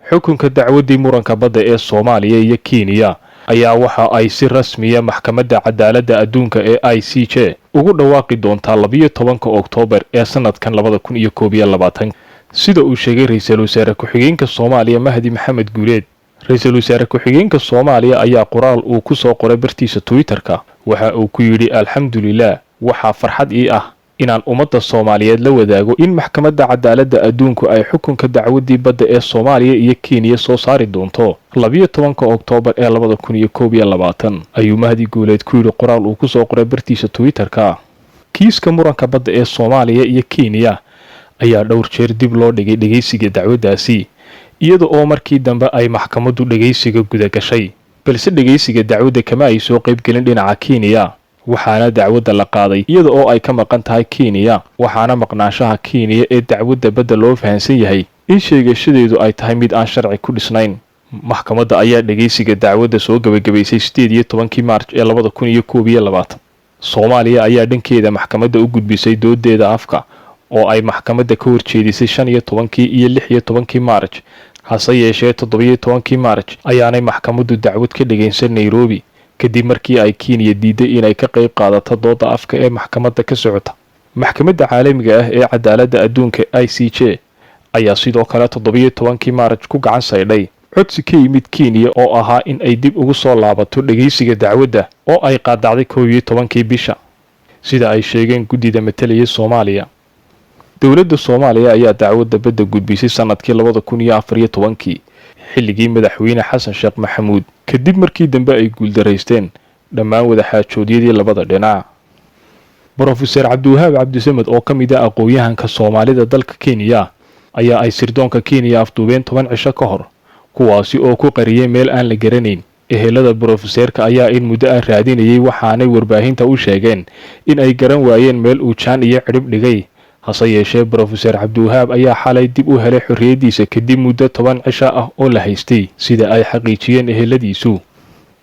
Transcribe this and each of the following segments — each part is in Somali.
Xukunka dacwaddii muranka badda ee Soomaaliya iyo Kenya ayaa waxa ay si rasmiya Maxkamadda Cadaaladda Adduunka ee ICJ ugu dhawaaqi doontaa 12-ka Oktoobar ee sanadkan 2021, sida uu sheegay ra-iisul wasaare ku-xigeenka Soomaaliya Mahdi Maxamed Guuleed. Ra-iisul wasaare ku-xigeenka Soomaaliya ayaa qoraal uu ku soo qoray bartiisa Twitter-ka waxa uu ku yidhi: "Alxamdulilah, waxaa farxad ii ah inaan ummadda Soomaaliyeed la wadaago in Maxkamadda Cadaaladda Adduunku ay xukunka dacwaddii badda ee Soomaaliya iyo Kenya soo saari doonto 12-ka Oktoobar ee 2021," ayuu Mahdi Guuleed ku yidhi qoraal uu ku soo qoray bartiisa Twitter-ka. Kiiska muranka badda ee Soomaaliya iyo Kenya ayaa dhowr jeer dib loo dhigay dhegaysiga dacwaddaasi, iyada oo markii dambe ay maxkamaddu dhegaysiga guda gashay, balse dhegaysiga dacwadda kama ay soo qaybgelin dhinaca Kenya. Waxaana dacwadda la qaaday iyada oo ay ka maqan tahay Kenya, waxaana maqnaanshaha Kenya ee dacwadda badda loo fahansan yahay in sheegashadeedu ay tahay mid aan sharci ku dhisnayn. Maxkamadda ayaa dhegaysiga dacwadda soo gebagabaysay 18-kii Maarj ee 2021. Soomaaliya ayaa dhankeeda maxkamadda u gudbisay doodeeda afka oo ay maxkamadda ka horjeedisay 15-kii iyo 16-kii Maarj. Hase yeeshee 17-kii Maarj ayaanay maxkamaddu dacwad ka dhagaysan Nairobi, kadib markii ay Kenya diiday inay ka qayb qaadato dooda afka ee maxkamadda ka socota. Maxkamadda Caalamiga ah ee Cadaaladda Adduunka ICJ ayaa sidoo kale 17-kii Maarj ku gacan saydhay codsi ka yimid Kenya oo ahaa in ay dib ugu soo laabato dhegaysiga dacwadda, oo ay qaadacday 11-kii bisha, sida ay sheegeen guddida matalaya Soomaaliya. Dowladda Soomaaliya ayaa dacwadda badda gudbisay sanadkii 2014-kii, xilligii madaxweyne Xasan Sheekh Maxamuud, kadib markii dambe ay guuldaraysteen dhammaan wadaxaajoodyadii labada dhinac. Brofeser Cabdiwahaab Cabdisamed oo ka mid ah aqoon-yahanka Soomaalida dalka Kenya ayaa ay sirdoonka Kenya afduubeen 10 cisho ka hor, kuwaasi oo ku qariyay meel aan la garanayn. Ehelada brofeseerka ayaa in muddo ah raadinayay, waxaanay warbaahinta u sheegeen in ay garan waayeen meel uu jaan iyo cidhib dhigay. Hase yeeshee brofeser Cabdiwahaab ayaa xalay dib u helay xorriyaddiisa kadib muddo 10 cisho ah oo la haystay, sida ay xaqiijiyeen eheladiisu.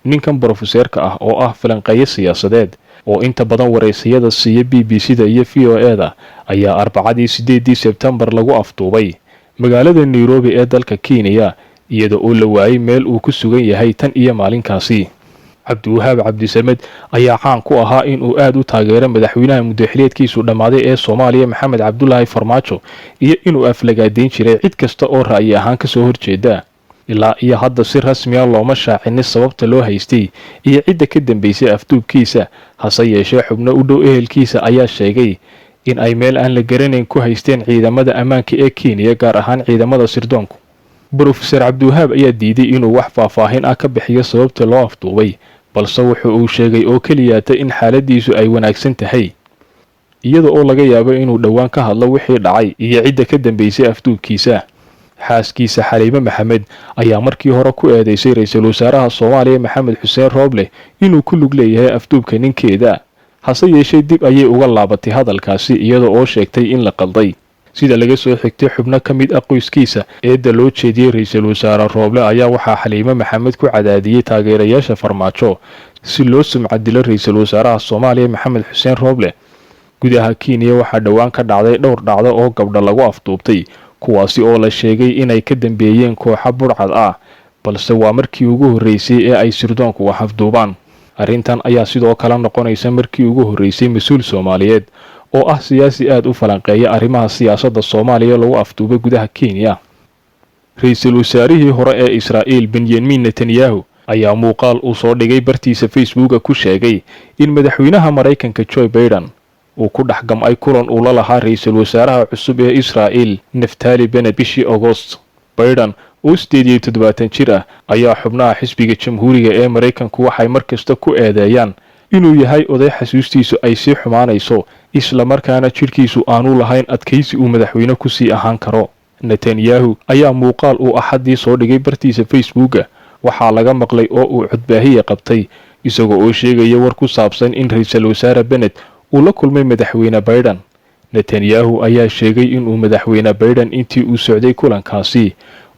Ninkan brofeseerka ah oo ah falanqeeyo siyaasadeed oo inta badan waraysiyada siiya BBC da iyo VOA da ayaa Arbacadii 8-dii Sebtembar lagu afduubay magaalada Nairobi ee dalka Kenya, iyada oo la waayay meel uu ku sugan yahay tan iyo maalinkaasi. Cabdiwahaab Cabdisamed ayaa caan ku ahaa in uu aada u taageero madaxweynaha muddaxileedkiisu dhammaaday ee Soomaaliya Maxamed Cabdulaahi Farmaajo, iyo inuu aflagaadeyn jiray cid kasta oo ra'yi ahaan kasoo horjeeda. Ilaa iyo hadda si rasmiya looma shaacinin sababta loo haystay iyo cidda ka dambeysay afduubkiisa. Hase yeeshee xubno u dhow ehelkiisa ayaa sheegay in ay meel aan la garanayn ku haysteen ciidamada ammaanka ee Kenya, gaar ahaan ciidamada sirdoonku. Brofeser Cabdiwahaab ayaa diiday inuu wax faahfaahin ah ka bixiyo sababta loo afduubay, balse wuxu uu sheegay oo keliyaata in xaaladiisu ay wanaagsan tahay, iyada oo laga yaabo inuu dhowaan ka hadlo wixii dhacay iyo cidda ka dambeysay afduubkiisa. Xaaskiisa Xaliime Maxamed ayaa markii hore ku eedeysay ra-iisul wasaaraha Soomaaliya Maxamed Xuseen Rooble inuu ku lug leeyahay afduubka ninkeeda. Hase yeeshee dib ayay uga laabatay hadalkaasi, iyada oo sheegtay in la qalday. Sida laga soo xigtay xubno ka mid ah qoyskiisa, eedda loo jeediyey ra-iisul wasaare Rooble ayaa waxaa Xaliime Maxamed ku cadaadiyey taageerayaasha Farmaajo si loo sumcadilo ra-iisul wasaaraha Soomaaliya Maxamed Xuseen Rooble. Gudaha Kenya waxaa dhowaan ka dhacday dhowr dhacdo oo gabdho lagu afduubtay, kuwaasi oo la sheegay inay ka dambeeyeen kooxo burcad ah, balse waa markii ugu horreysay ee ay sirdoonku wax afduubaan. Arrintan ayaa sidoo kale noqonaysa markii ugu horreysay mas-uul Soomaaliyeed oo ah siyaasi aada u falanqeeya arrimaha siyaasadda Soomaaliya lagu afduubay gudaha Kenya. Ra-iisul wasaarihii hore ee Israa'iil Benyamin Netanyahu ayaa muuqaal uu soo dhigay bartiisa Facebooka ku sheegay in madaxweynaha Maraykanka Joe Biden uu ku dhex gam'ay kulan uu la lahaa ra-iisul wasaaraha cusub ee Israa'iil Naftali Bennett bishii Agost. Biden oo 78 jir ah ayaa xubnaha xisbiga Jamhuuriga ee Maraykanku waxay mar kasta ku eedeeyaan inuu yahay oday xasuustiisu ay sii xumaanayso, islamarkaana jidhkiisu aanu lahayn adkaysi uu madaxweyne kusii ahaan karo. Netanyahu ayaa muuqaal uu Axaddii soo dhigay bartiisa Facebooka waxaa laga maqlay oo uu codbaahiya qabtay isagoo oo sheegaya war ku saabsan in ra-iisul wasaare Bennett uu la kulmay madaxweyne Biden. Netanyahu ayaa sheegay inuu madaxweyne Biden intii uu socday kulankaasi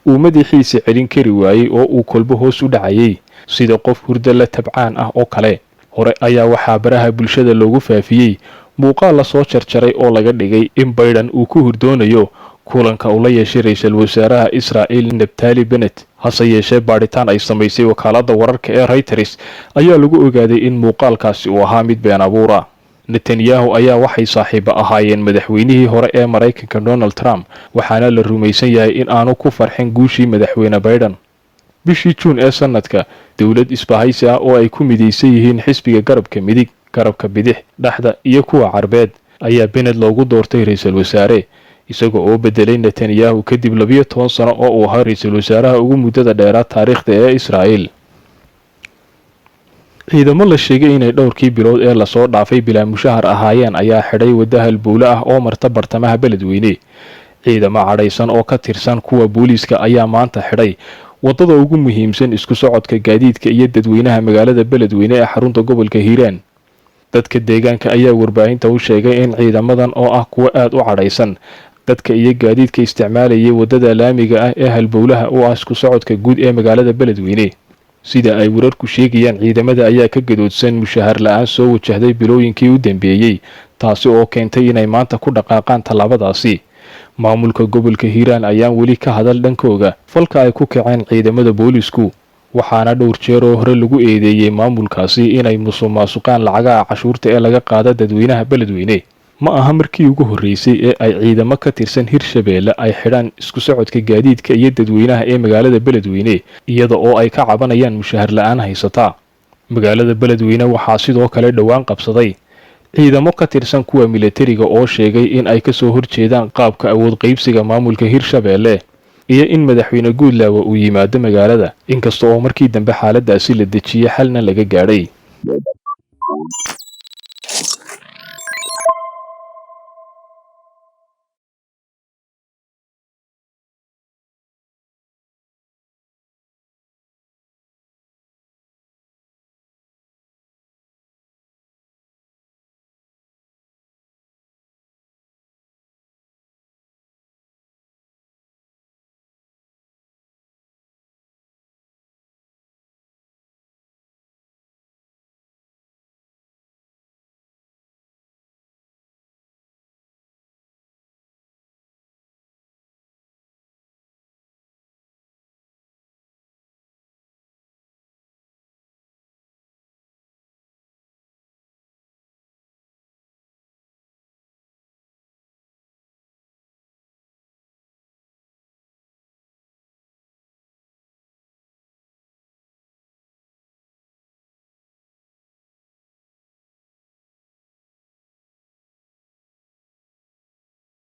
uu madaxiisa celin kari waayey oo uu kolbo hoos u dhacayay sida qof hurdo la tabcaan ah oo kale. Hore ayaa waxaa baraha bulshada loogu faafiyey Muuqaal la soo jarjaray oo laga dhigay in Biden uu ku hurdoonayo kulanka uu la yeeshay ra-iisul wasaaraha Israa'il Naftali Bennett. Hase yeeshee, baadhitaan ay samaysay wakaaladda wararka ee Reuters ayaa lagu ogaaday in muuqaalkaasi uu ahaa mid been abuura. Netanyahu ayaa waxay saaxiibo ahaayeen madaxweynihii hore ee Maraykanka Donald Trump, waxaana la rumaysan yahay in aanu ku farxin guushii madaxweyne Biden. Bishii Juun ee sanadka, dowlad isbahaysi ah oo ay ku midaysan yihiin xisbiga garabka midig, garabka bidix, dhexda iyo kuwa Carbeed ayaa Bennett loogu doortay ra-iisul wasaare, isaga oo bedelay Netanyahu kadib 12 sano oo uu ahaa ra-iisul wasaaraha ugu muddada dheeraa taariikhda ee Israa'il. Ciidamo la sheegay inay dhowrkii bilood ee lasoo dhaafay bilaa mushahar ahaayeen ayaa xidhay wadda halbowle ah oo marta bartamaha Beledweyne. Ciidamo cadhaysan oo ka tirsan kuwa booliiska ayaa maanta xidhay waddada ugu muhiimsan isku socodka gaadiidka iyo dadweynaha magaalada Beledweyne ee xarunta gobolka Hiiraan. Dadka deegaanka ayaa warbaahinta u sheegay in ciidamadan oo ah kuwo aada u cadhaysan dadka iyo gaadiidka isticmaalayay waddada laamiga ah ee halbowlaha u ah isku socodka guud ee magaalada Beledweyne. Sida ay wararku sheegayaan, ciidamada ayaa ka gadoodsan mushahar la-aan soo wajahday bilooyinkii u dambeeyey, taasi oo keentay inay maanta ku dhaqaaqaan tallaabadaasi. Maamulka gobolka Hiiraan ayaan weli ka hadal dhankooga falka ay ku kaceen ciidamada boolisku, waxaana dhowr jeer oo hore lagu eedeeyey maamulkaasi inay musuq maasuqaan lacagaha cashuurta ee laga qaada dadweynaha Beledweyne. Ma aha markii ugu horreysay ee ay ciidamo ka tirsan Hirshabeelle ay xidhaan isku socodka gaadiidka iyo dadweynaha ee magaalada Beledweyne, iyada oo ay ka cabanayaan mushahar la-aan haysataa magaalada Beledweyne. Waxaa sidoo kale dhowaan qabsaday ciidamo ka tirsan kuwa militariga oo sheegay in ay kasoo horjeedaan qaabka awood qaybsiga maamulka Hirshabeelle iyo in madaxweyne Guudlaawa uu yimaado magaalada, inkasta oo markii dambe xaaladaasi la dejiyey, xalna laga gaadhay.